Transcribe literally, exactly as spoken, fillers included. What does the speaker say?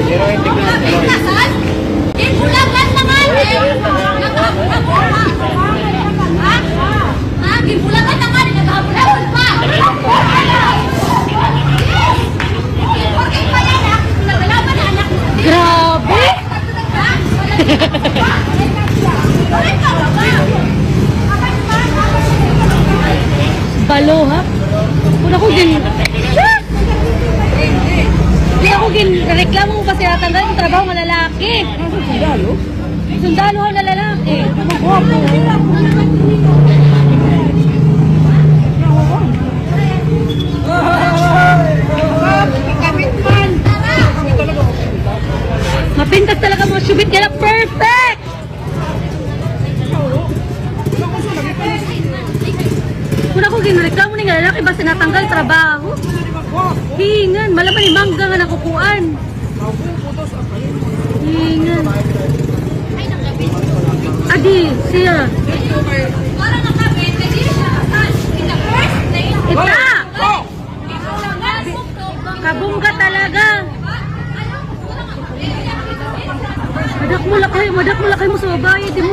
Ginbulagan na nga, eh. Ha? Ha? Ginbulagan na nga, naghahabol-habol pa. Grabe! Balo, ha? Kun ako gin-, kun ako ginreklamo mo pa sila, tanggal an trabaho nga lalaki. Sundalo? Sundalo ha nga lalaki. Mapintas talaga mga shubit nila. Perfect! Kun ako ginreklamo ni nga lalaki, basta natanggal trabaho. Hingan, malaman ni mangga nga nakukuan. Hingan. Adi, siya. Ita! Kabungga talaga. Madakmo la kay, madakmo la kay mo sa babaye, di